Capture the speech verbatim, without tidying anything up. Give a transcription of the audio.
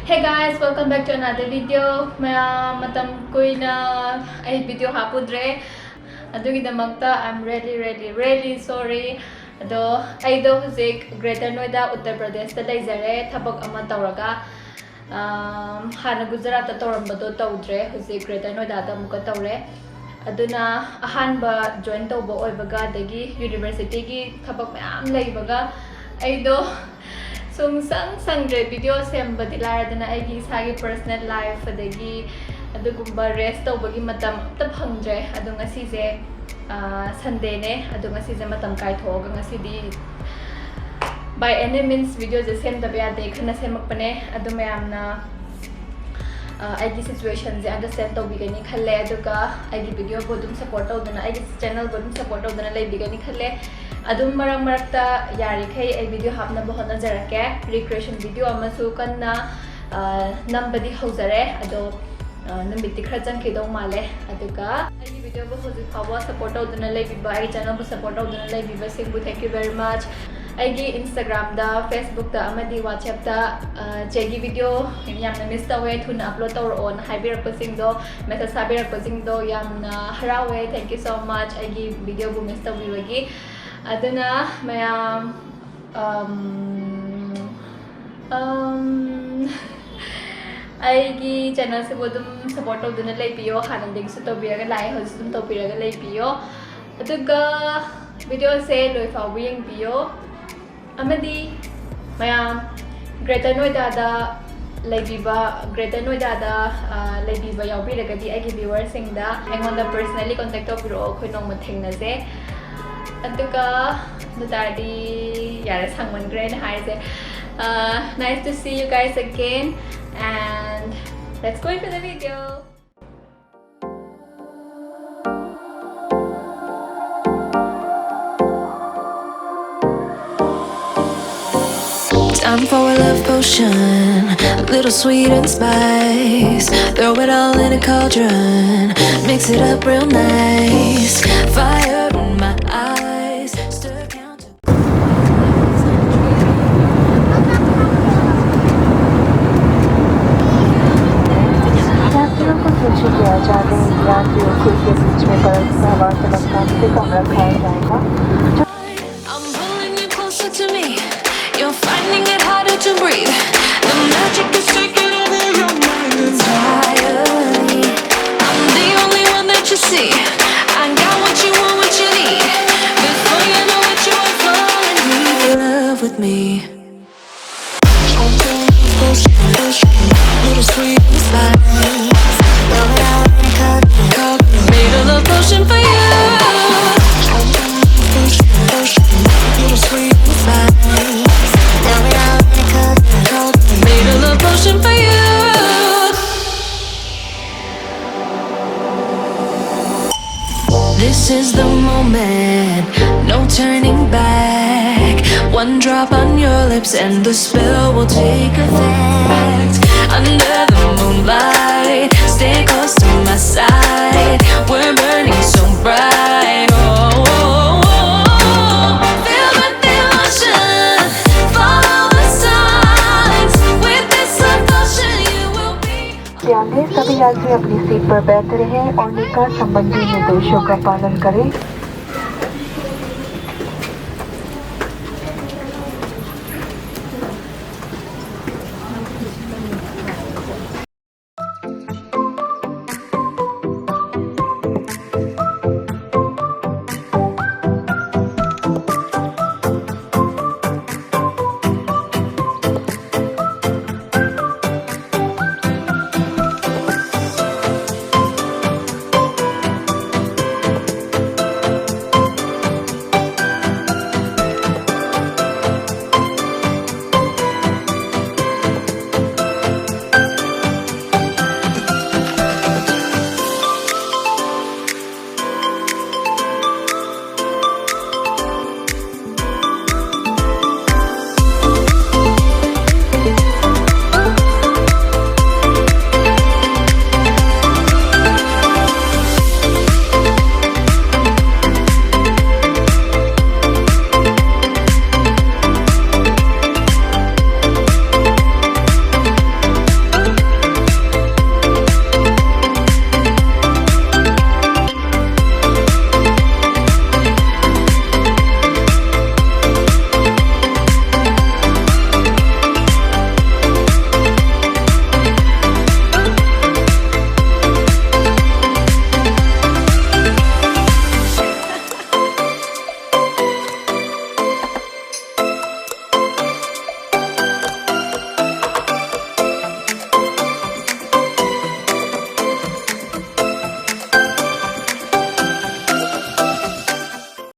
Hey guys, welcome back to another video. ꯃꯌꯥꯝ ꯃꯇꯝ ꯀꯨꯏꯅ ꯑꯩ video ꯍꯥꯞꯄꯨꯗ꯭ꯔꯦ, ꯑꯗꯨꯒꯤꯗꯃꯛꯇ I'm really really really sorry. ꯑꯗꯣ ꯑꯩꯗꯣ ꯍꯧꯖꯤꯛ Greater Noida, ꯎꯠꯇꯔ ꯄ꯭ꯔꯗꯦꯁꯇ ꯂꯩꯖꯔꯦ, ꯊꯕꯛ ꯑꯃ ꯇꯧꯔꯒ꯫ ꯑꯝ, ꯍꯥꯟꯅ ꯒꯨꯖꯔꯥꯠꯇ ꯇꯧꯔꯝꯕꯗꯣ ꯇꯧꯗ꯭ꯔꯦ, ꯍꯧꯖꯤꯛ Greater Noida ꯗ ꯑꯃꯨꯛꯀ ꯇꯧꯔꯦ꯫ ꯑꯗꯨꯅ ꯑꯍꯥꯟꯕ join ꯇꯧꯕ ꯑꯣꯏꯕꯒ, ꯑꯗꯒꯤ university ꯒꯤ ꯊꯕꯛ ꯃꯌꯥꯝ ꯂꯩꯕꯒ, ꯑꯩꯗꯣ ꯁꯨꯡꯁꯪ ꯁꯪꯗ꯭ꯔꯦ꯫ Video ꯁꯦꯝꯕꯗꯤ ꯂꯥꯏꯔꯗꯅ, ꯑꯩꯒꯤ ꯏꯁꯥꯒꯤ personal life, ꯑꯗꯒꯤ ꯑꯗꯨꯒꯨꯝꯕ rest ꯇꯧꯕꯒꯤ ꯃꯇꯝ ꯑꯝꯇ ꯐꯪꯗ꯭ꯔꯦ꯫ ꯑꯗꯣ ꯉꯁꯤꯁꯦ, ꯑ, Sunday ꯅꯦ, ꯑꯗꯣ ꯉꯁꯤꯁꯦ ꯃꯇꯝ ꯀꯥꯏꯊꯣꯛꯑꯒ ꯉꯁꯤꯗꯤ by any means video ꯁꯦ ꯁꯦꯝꯗꯕ ꯌꯥꯗꯦ ꯈꯟꯅ ꯁꯦꯝꯃꯛꯄꯅꯦ꯫ ꯑꯗꯨ ꯃꯌꯥꯝꯅ, ꯑ, ꯑꯩꯒꯤ situation ꯁꯦ understand ꯇꯧꯕꯤꯒꯅꯤ ꯈꯜꯂꯦ, ꯑꯗꯨꯒ ꯑꯩꯒꯤ video ꯕꯨ ꯑꯗꯨꯝ support ꯇꯧꯗꯅ, ꯑꯩꯒꯤ channel ꯕꯨ ꯑꯗꯨꯝ support ꯇꯧꯗꯅ ꯂꯩꯕꯤꯒꯅꯤ ꯈꯜꯂꯦ꯫ ꯑꯗꯨꯝ ꯃꯔꯛ ꯃꯔꯛꯇ ꯌꯥꯔꯤꯈꯩ ꯑꯩ video ꯍꯥꯞꯅꯕ ꯍꯣꯠꯅꯖꯔꯛꯀꯦ꯫ Recreation video ꯑꯃꯁꯨ ꯀꯟꯅ, ꯑ, ꯅꯝꯕꯗꯤ ꯍꯧꯖꯔꯦ, ꯑꯗꯣ, ꯑ, ꯅꯨꯃꯤꯠꯇꯤ ꯈꯔ ꯆꯪꯈꯤꯗꯧ ꯃꯥꯜꯂꯦ꯫ ꯑꯗꯨꯒ ꯑꯩꯒꯤ video ꯕꯨ ꯍꯧꯖꯤꯛ ꯐꯥꯎꯕ support ꯇꯧꯗꯨꯅ ꯂꯩꯕꯤꯕ, ꯑꯩꯒꯤ channel ꯕꯨ support ꯇꯧꯗꯨꯅ ꯂꯩꯕꯤꯕꯁꯤꯡꯕꯨ thank you very much꯫ ꯑꯩꯒꯤ Instagram ꯗ, Facebook ꯇ ꯑꯃꯗꯤ WhatsApp ꯇ, ꯑ, ꯆꯦꯒꯤ video ꯌꯥꯝꯅ miss ꯇꯧꯋꯦ, ꯊꯨꯅ upload ꯇꯧꯔꯛꯑꯣꯅ ꯍꯥꯏꯕꯤꯔꯛꯄꯁꯤꯡꯗꯣ, message ꯊꯥꯕꯤꯔꯛꯄꯁꯤꯡꯗꯣ ꯌꯥꯝꯅ ꯍꯔꯥꯎꯋꯦ꯫ Thank you so much ꯑꯩꯒꯤ video ꯕꯨ miss ꯇꯧꯕꯤꯕꯒꯤ꯫ ꯑꯗꯨꯅ ꯃꯌꯥꯝ, ꯑꯝ, ꯑꯝ, ꯑꯩꯒꯤ channel ꯁꯤꯕꯨ ꯑꯗꯨꯝ support ꯇꯧꯗꯨꯅ ꯂꯩꯕꯤꯌꯣ꯫ ꯍꯥꯟꯅꯗꯒꯤꯁꯨ ꯇꯧꯕꯤꯔꯒ ꯂꯥꯛꯑꯦ, ꯍꯧꯖꯤꯛꯁꯨ ꯑꯗꯨꯝ ꯇꯧꯕꯤꯔꯒ ꯂꯩꯕꯤꯌꯣ꯫ ꯑꯗꯨꯒ video ꯁꯦ ꯂꯣꯏ ꯐꯥꯎꯕ ꯌꯦꯡꯕꯤꯌꯣ꯫ ꯑꯃꯗꯤ ꯃꯌꯥꯝ Greater Noida ꯗ ꯂꯩꯕꯤꯕ, Greater Noida ꯗ, ꯑ, ꯂꯩꯕꯤꯕ ꯌꯥꯎꯕꯤꯔꯒꯗꯤ ꯑꯩꯒꯤ viewer ꯁꯤꯡꯗ ꯑꯩꯉꯣꯟꯗ personally contact ꯇꯧꯕꯤꯔꯛꯑꯣ, ꯑꯩꯈꯣꯏ ꯅꯣꯡꯃ ꯊꯦꯡꯅꯁꯦ꯫ ꯑꯗꯨꯒ ꯑꯗꯨ ꯇꯥꯔꯗꯤ ꯌꯥꯔꯦ, ꯁꯥꯡꯃꯟꯈ꯭ꯔꯦ ꯑꯩꯅ ꯍꯥꯏꯔꯤꯁꯦ꯫ ꯑ, nice to see you guys again and let's go into the video. Time for a love potion, a little sweet and spice. Throw it all in a cauldron, mix it up real nice. Fire in my eyes, stir counter. Is the moment, no turning back. One drop on your lips and the spell will take effect. Under the moonlight, stay close to my side. We're burning so bright. Oh, oh, oh, oh. Feel the devotion, follow the signs. With this devotion, you will be. ध्यान दें, सभी यात्री अपनी seat पर बैठे रहें और निकास संबंधी निर्देशों का पालन करें।